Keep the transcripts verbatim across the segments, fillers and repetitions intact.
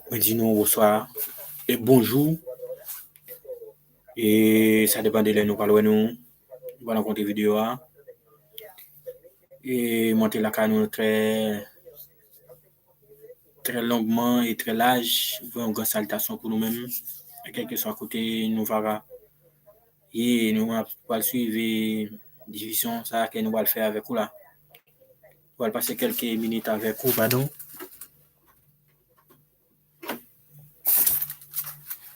Mwen di nou bonswa e bonjou. E sa depann de lè nou pral wè nou, nou pral rankontre videyo a. E mwen te lakay nou trè, trè longman e trè laj. Voye yon gran salitasyon pou nou menm, kèlkeswa kote nou va ye, nou ap pral swiv difizyon sa ke nou pral fè avèk ou la. Nou pral pase kèlke minit avèk ou, padon.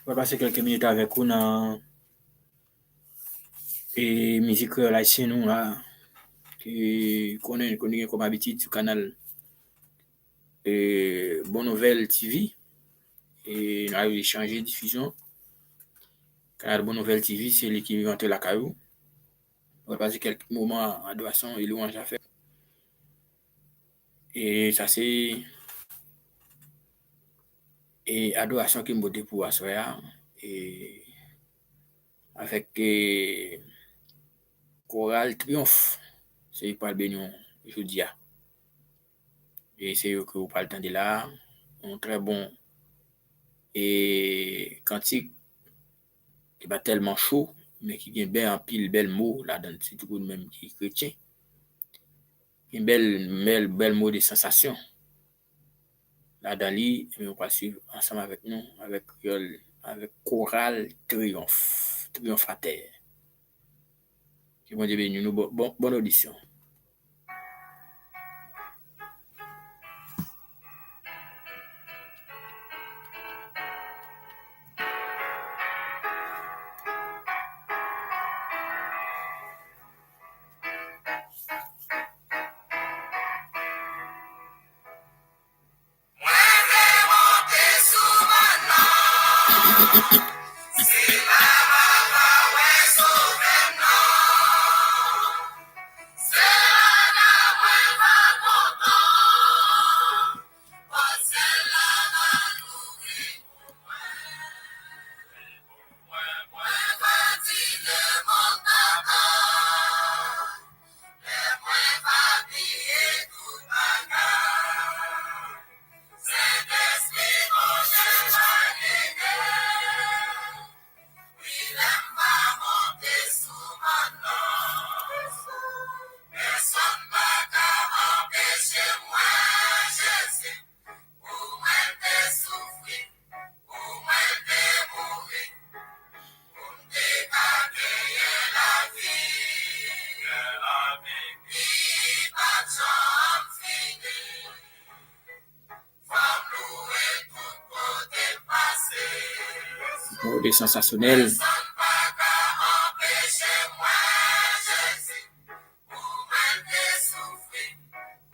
Mwen pase kèlke minit avèk ou nan e mizik kreyòl ayisyen nou la, ki konnen, konnen gen kòm abitid sou kanal e Bon Nouvèl T V. E nou al chanje difizyon. Kanal Bon Nouvèl T V, se li ki rantre lakay ou. Mwen pase kèlke moman adorasyon e lwanj avèk. E sa se e adorasyon ke m pote pou aswè a, e avèk e koral Triyonf, se yo k pral beni w jodi a. E se yo ke ou pral tande la, yon trè bon e kantik ki pa tèlman cho, men ki gen bèl, anpil bèl mo ladan l, sitou pou nou menm ki kretyen. Gen bèl, bèl, bèl mo de sansasyon ladan li, ebyen, ou pral swiv ansanm avèk nou, avèk kreyòl, avèk koral Triyonf, Triyonfatè. Ke Bondye beni nou. Bon, bon, bòn odisyon. Mwen vle monte sou mòn nan. Si papa pa wè sove m nan, se la nan mwen va kontan. Pòt syèl la va louvri pou mwen. Mwen va di le mond papa. Lè mwen va bliye tout bagay. Sentespri Bondye va gide. Wi, lè m va monte sou mòn nan, pèsonn pa ka anpeche m wè Jezi. Pou mwen te soufri, pou mwen te mouri, pou m te ka genyen lavi. Lavi ki pa t janm fini. Fò m louwe tout kote m pase. Mo de sansasyonèl. Pèsonn pa ka anpeche m wè Jezi. Pou mwen te soufri,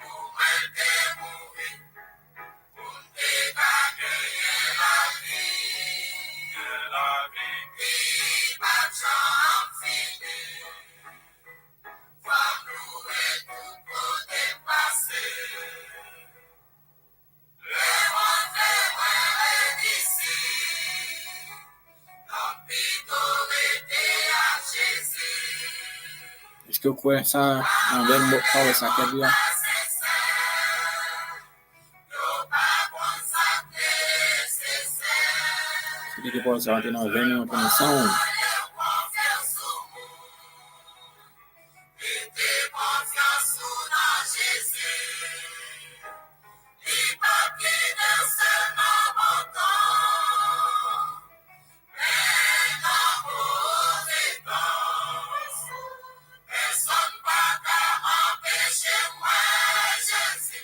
pou mwen te mouri, pou m te ka genyen lavi. Lavi ki pa t janm fini. Fò m louwe tout kote m pase. Èske w kwè sa nan bèl mo, pawòl sa k ap di a? Si te gen pawòl sa antre nan venn ou, antre nan san w. Mete konfyans ou nan Jezi. Li p ap kite w sèl nan bon tan, men nan move tan. Pèsonn pa ka anpeche m wè Jezi.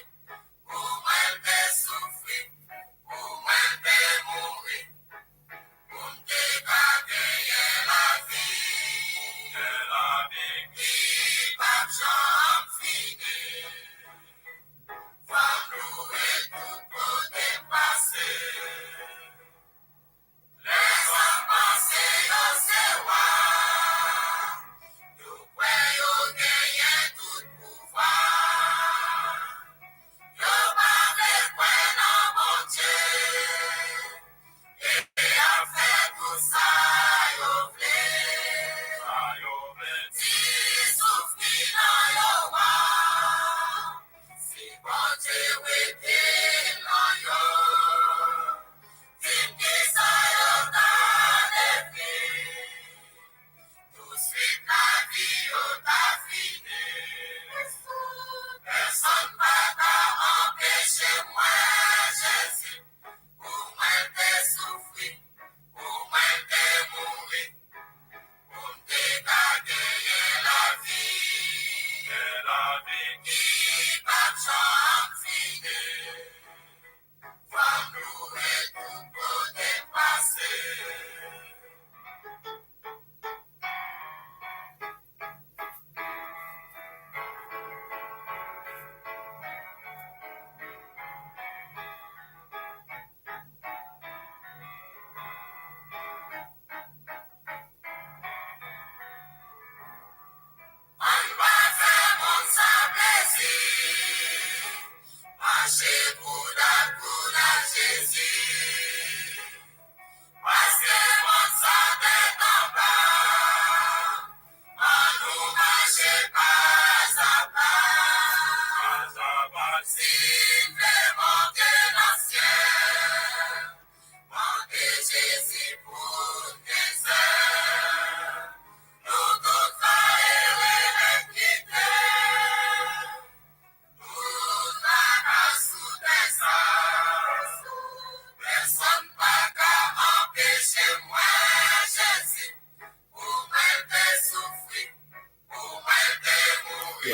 Pou mwen te soufri, pou mwen te mouri, pou m te ka genyen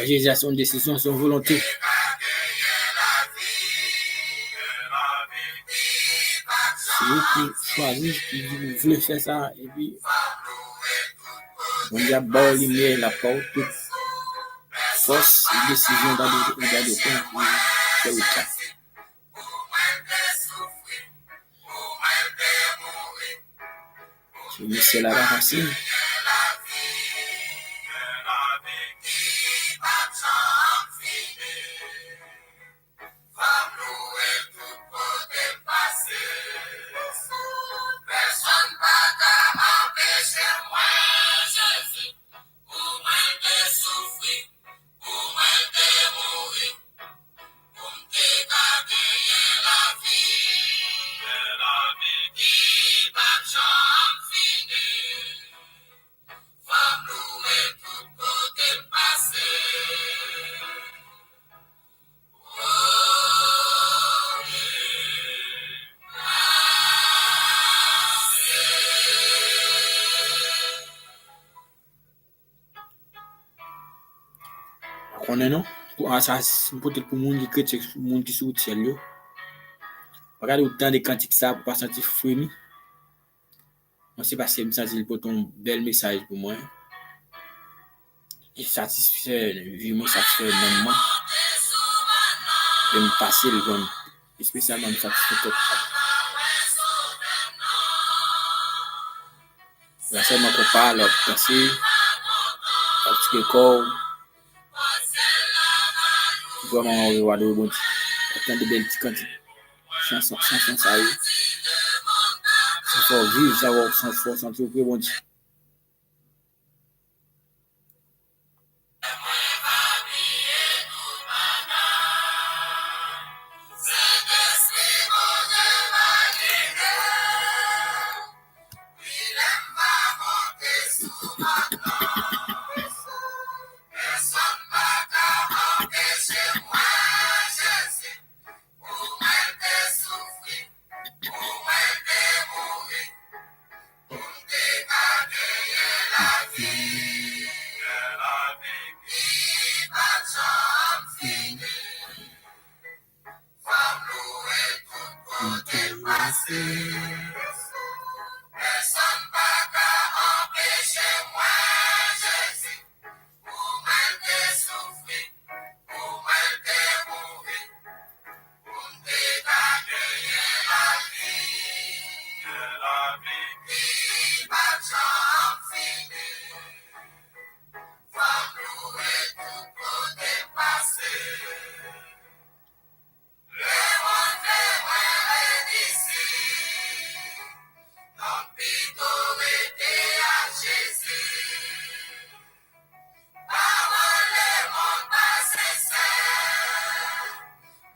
Jezi a se yon desizyon, se yon volonte. Se ou ki chwazi, ki di ou vle fè sa, epi Bondye ap ba w limyè, l ap ba w tout fòs e desizyon w ta dwe, w ta dwe pran pou fè wout la. Sou misye la pa fasil. Pèsonn pa ka anpeche mwen, Jezi. Pou mwen te soufri, pou mwen te mouri, pou m te ka genyen lavi, lavi ki p ap janm fini. Fò m louwe tout kote m pase. Pa konnen non. Kou a sa, m pote l pou moun ki kretyen, moun ki sou wout syèl yo. Pa gade ou tande kantik sa pou pa santi fremi. Mwen se paske m santi l pote yon bèl mesaj pou mwen. E satisfè vi mwen, satisfè nanm mwen. E m pase l, bon, espesyalman m satisfè tèt mwen. La sèlman konpa, lè w ap danse, w ap tire kò w. Vrèman, w ap adore Bondye. W ap tande bèl ti kantik. Chanson, chanson sa yo. Sa fè w viv, sa fè w, sa fè w santi w pre Bondye. Pèsonn pa ka anpeche mwen, Jezi. Pou mwen te soufri, pou mwen te mouri, pou m te ka genyen lavi, lavi ki p ap janm fini. Fò m louwe tout kote m pase. Pèsonn pa ka anpeche mwen, Jezi. Pou mwen te soufri, pou mwen te mouri, pou m te ka genyen lavi, lavi ki p ap janm fini. Fò m louwe tout kote m pase. Lemonn vle mwen ret isi, non m pito rete ak Jezi. Pawòl lemonn pa sensè,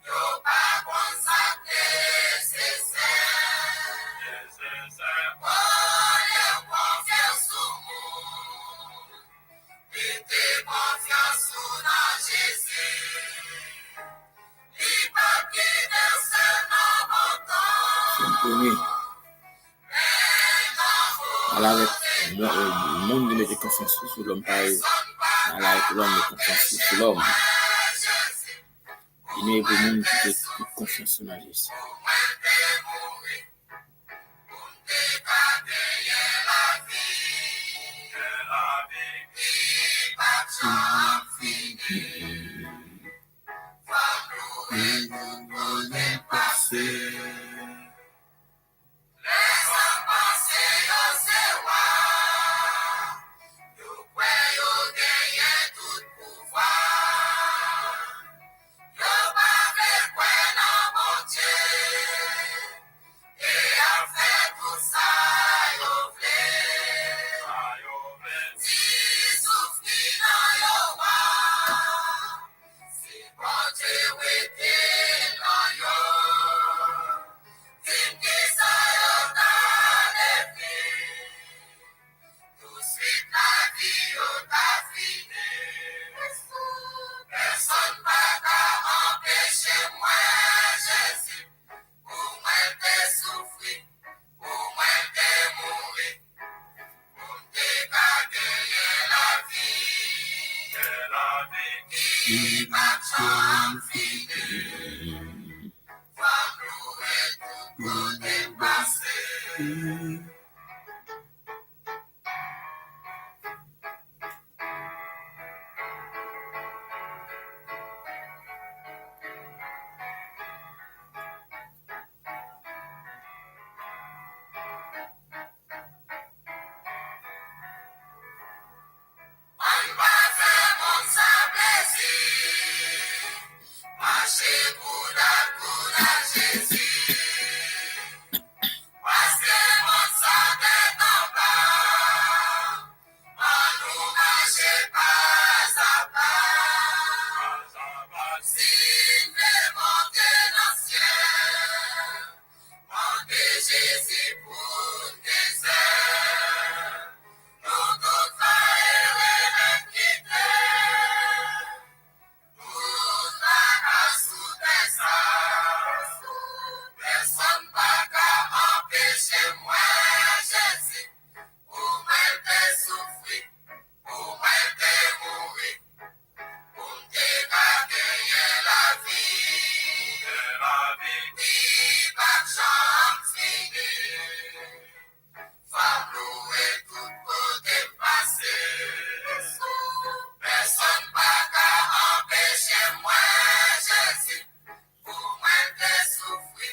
yo pa konn sa k nesesè. Olye w konfye w sou moun, mete konfyans ou nan Jezi. Li p ap kite w sèl nan bon tan. Se premye. Al avèk moun, moun ki mete konfyans yo sou lòm parèy. Al avèk lòm, mete konfyans yo sou lòm. Li meye pou moun ki mete tout konfyans yo nan Jezi. Lèzòm panse yo se wa, yo kwè yo genyen tout pouvwa. Yo pa vle kwè nan Bondye, e y ap fè tout sa yo vle. Ti souf ki nan yo a, si Bondye rete nan yo, Li p ap janm fini. Fò m louwe tout kote m pase. Ann pa fè moun sa plezi. Mache kouda kouda Jezi. Paske moun sa tèt anba. Ann nou mache pa a pa. Si n vle monte nan syèl, mande Jezi pou n gen zèl. Nou tout va ere menm kite. Tout bagay sou tè sa. Pèsonn pa ka anpeche m wè Jezi. Pou mwen l te soufri, pou mwen l te mouri, pou m te ka genyen lavi. Gen lavi ki p ap janm fini. Fò m louwe tout kote m pase. Pèsonn pa ka anpeche m wè Jezi. Pou mwen l te soufri,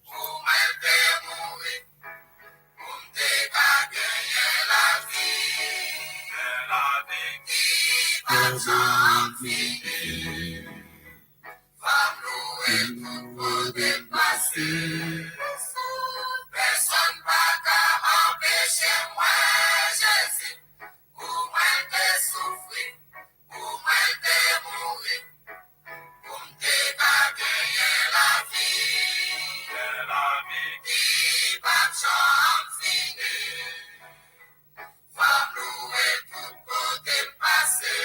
pou mwen l te mouri, pou m te ka genyen lavi. Gen lavi ki p ap janm fini. Fò m louwe tout kote m pase. Pèsonn pa ka anpeche m wè Jezi. Pou mwen l te soufri, pou mwen l te mouri, pou m te ka genyen lavi. Gen lavi ki p ap janm fini. Fò m louwe tout kote m pase.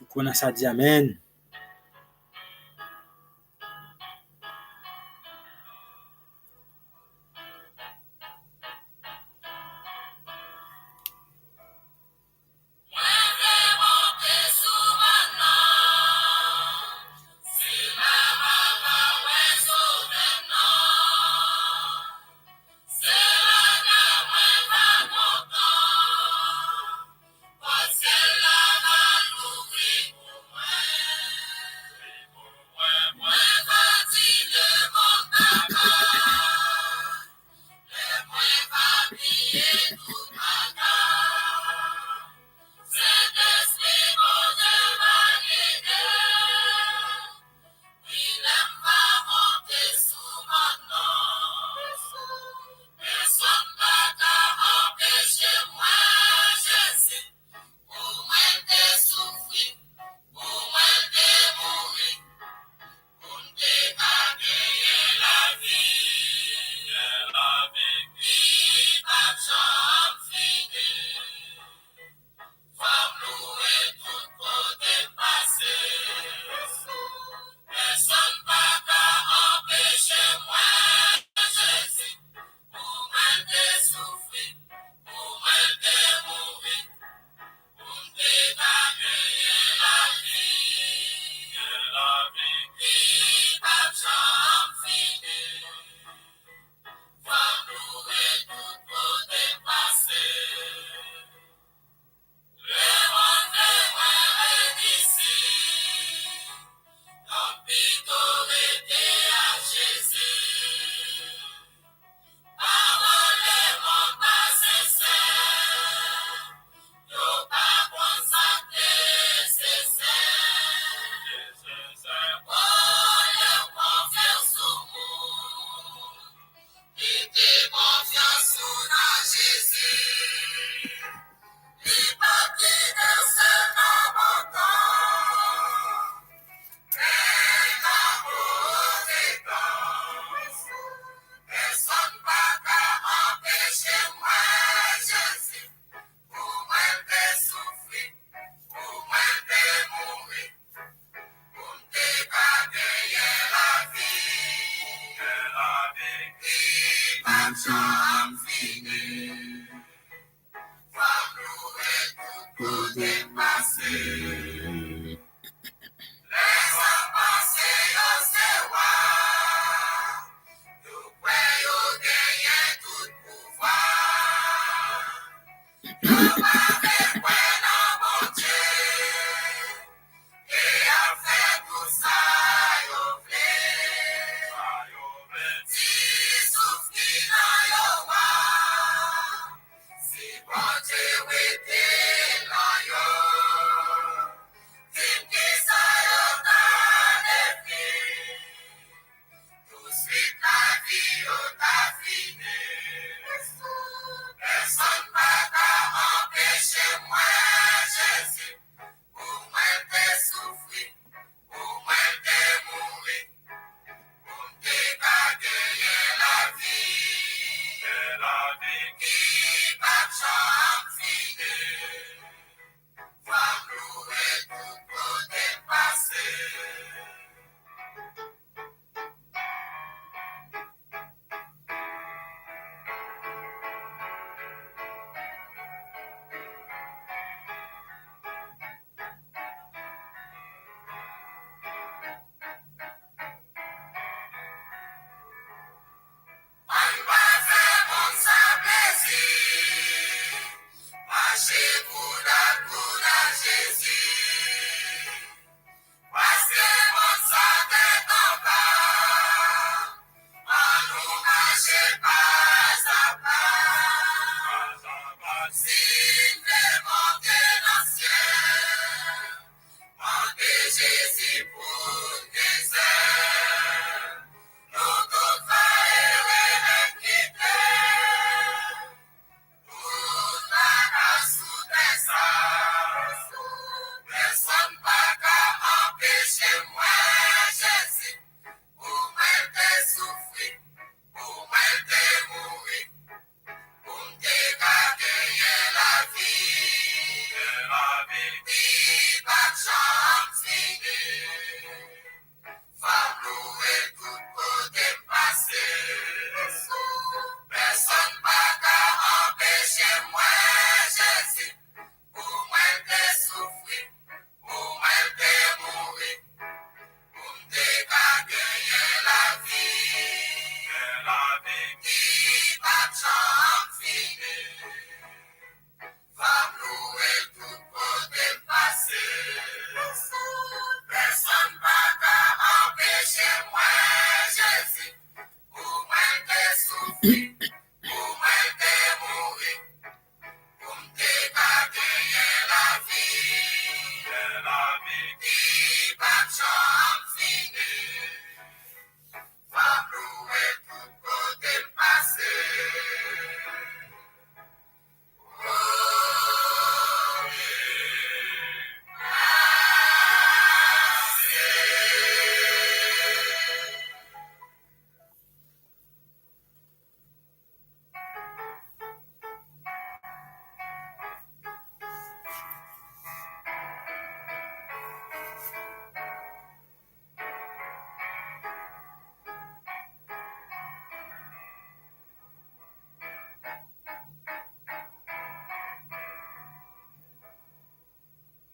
Kwè nan sa, di amèn.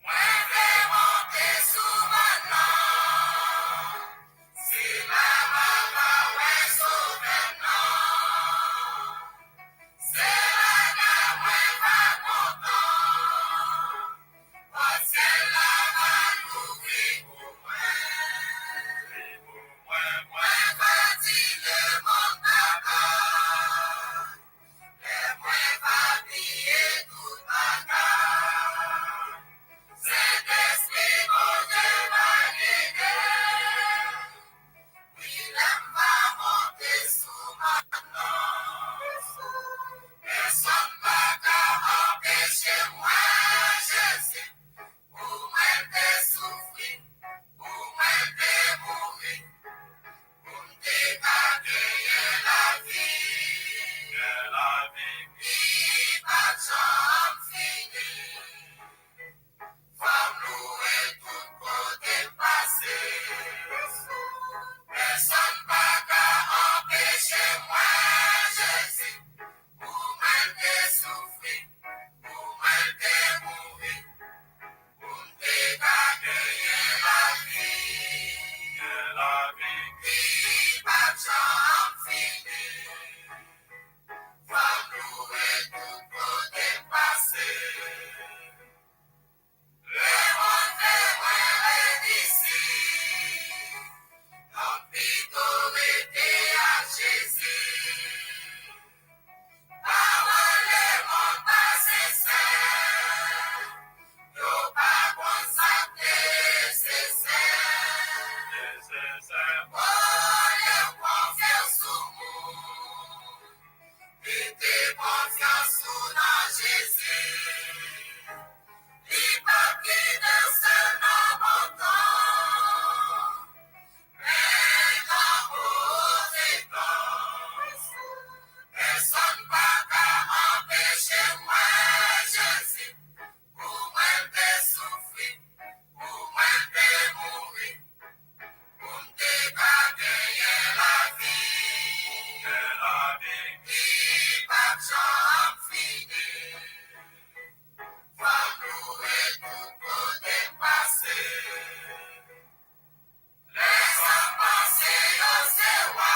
Mwen vle monte sou mòn nan. Se la m a ka wè Sovè m nan. Se la mwen va kontan. Pòt syèl la va louvri pou mwen. Mwen va di lemonn babay. Lè mwen va bliye tout bagay, Sentespri Bondye va gide. Wi, lè m va monte sou mòn nan, pèsonn pa ka anpeche m wè Jezi. Pou mwen te soufri, pou mwen te mouri, pou m te ka genyen lavi. Gen lavi ki p ap janm fini. Fò m louwe tout kote m pase. Pèsonn pa ka anpeche m wè Jezi. Pou mwen te soufri, pou mwen te mouri, pou m te ka genyen lavi. Gen lavi ki p ap janm fini. Fò m louwe tout kote m pase. Lemonn vle mwen ret isi, donk pito rete ak Jezi. Pawòl lemonn pa sensè, yo pa konn sa k nesesè. Olye w konfye w sou moun, mete konfyans ou nan Jezi. Li p ap kite w sèl nan bon tan. Men l nan move tan. Pèsonn pa ka anpeche m wè Jezi. Pou mwen te soufri, pou mwen te mouri, pou m te ka genyen lavi. Gen lavi ki p ap janm fini. Fò m louwe tout kote m pase. Lèzòm panse yo se wa,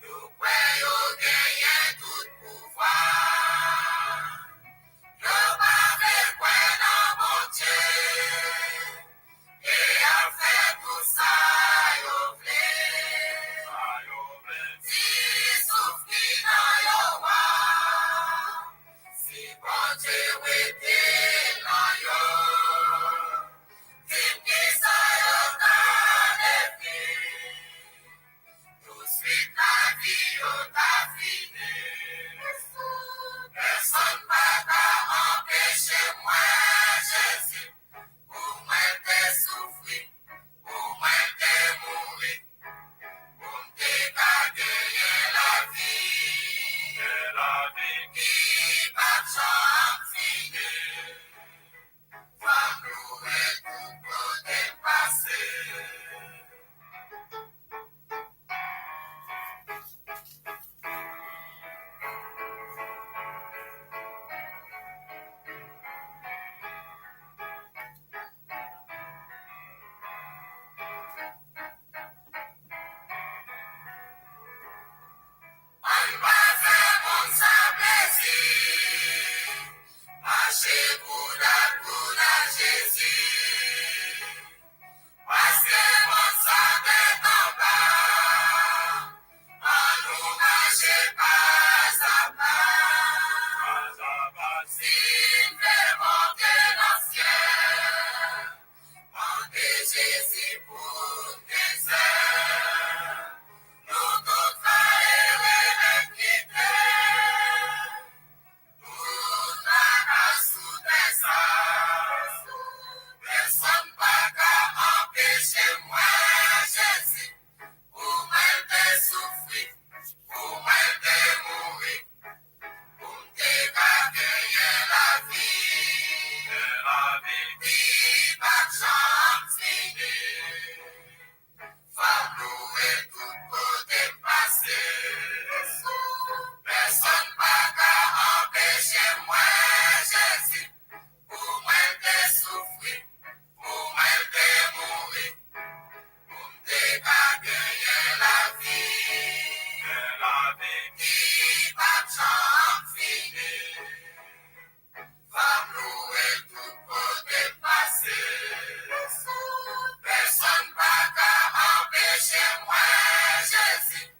yo kwè yo genyen tout pouvwa. Yo pa vle kwè nan Bondye, e y ap fè tout sa yo vle. Ti souf ki nan yo a, si Bondye rete nan yo, di m kisa yo ka devni. Touswit lavi yo ta fini. Pèsonn pa ka anpeche m wè Jezi. Pou mwen te soufri, pou mwen te mouri, pou m te ka genyen lavi. Gen lavi ki p ap janm fini. Fò m louwe tout kote m pase.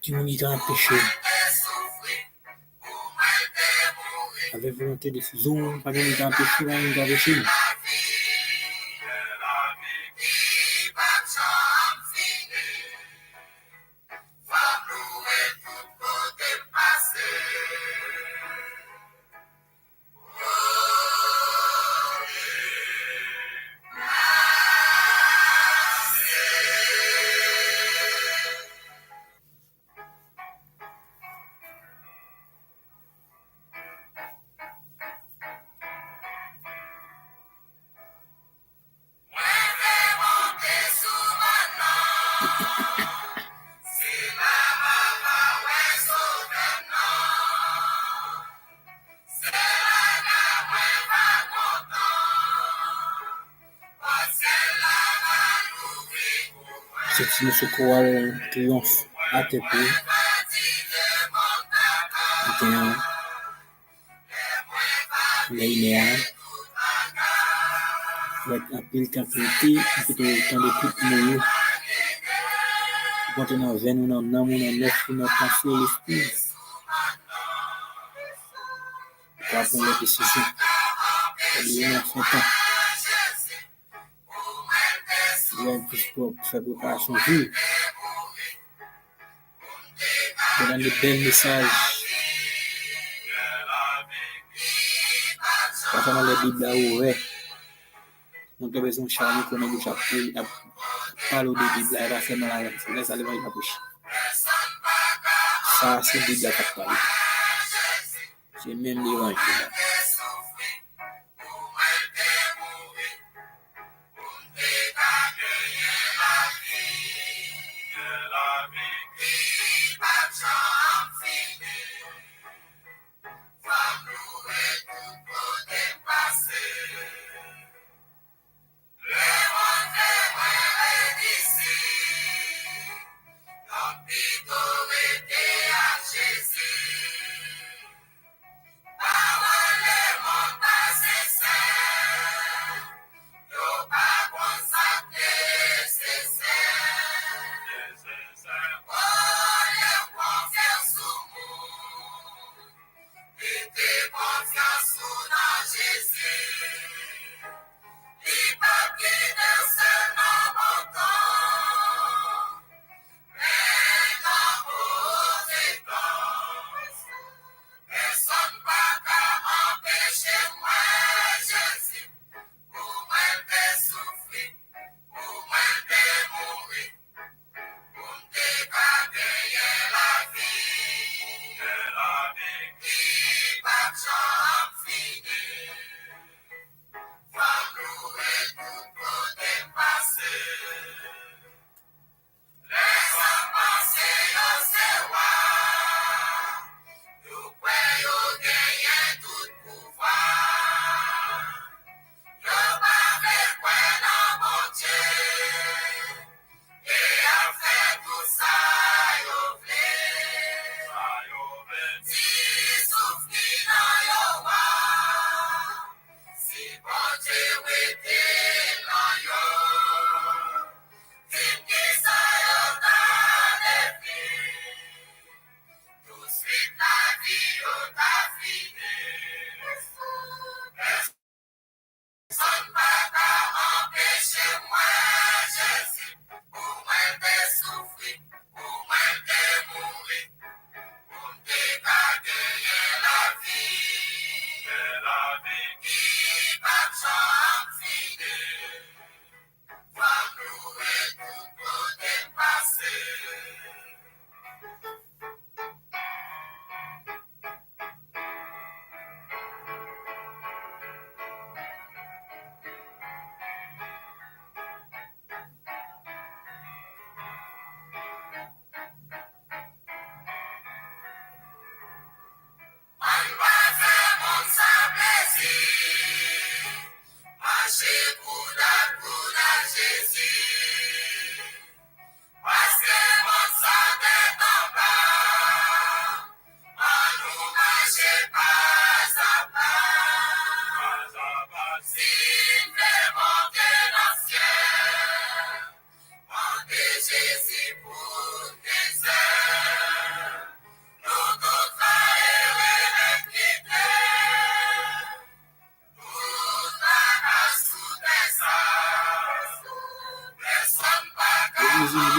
Ki moun ki ka anpeche m? Avèk volonte, desizyon, pa gen moun ki ka anpeche m, pa gen moun ki ka anpeche m. Se ti moso koral triyonf atè pou maten an. Lè inè a, fèt anpil tan rete, ou pito tande tout mo yo ki monte nan venn ou, nan nanm ou, nan nèf ou, nan panse ou, lespri. Ou ka pran lòt desizyon. Fè li nan fè tan. Li an plis pou fè preparasyon vi. Gen de bèl mesaj. Pafwa nan lè Bib la ouvè, moun te bezwen yon chal mikwo nan bouch ap, ap pale w de Bib la, e pa sèlman la, se lè sa levanjil ap preche. Sa se Bib la k ap pale. Se menm levanjil la.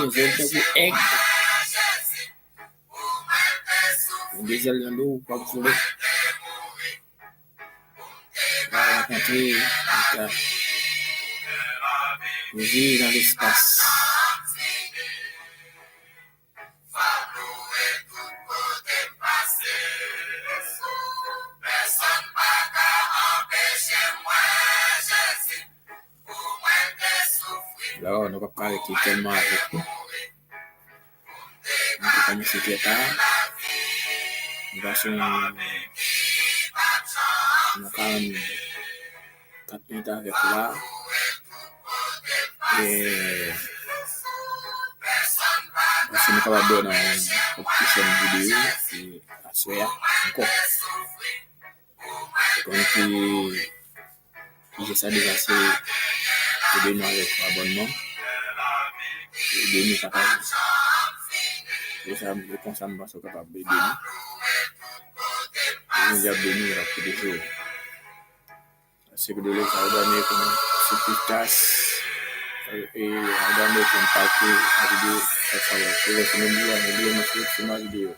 Vole tankou èg. Gen de zèl nan do w, w ap vole. Ou va rankontre avèk, euh, ou viv nan lespas. Lò, nou p ap ka rete tèlman avèk nou. Nou te kòmanse trè ta. Nou pase yon, yon karant kat minit avèk ou la. E, si nou kapab wè nan yon pwochèn videyo, e, aswè a ankò. Konn ki, ki je sa deja se ede nou avèk abònman. Ede nou pataje. E sa, e konsa m panse w kapab ede nou. Bondye ap beni w, l ap pwoteje w. Paske de lè sa, w done konn sou pitas, e w done konn pake a videyo, sa sa w fè. Se lè se nou bliye, nou bliye nou sou, sou nan videyo.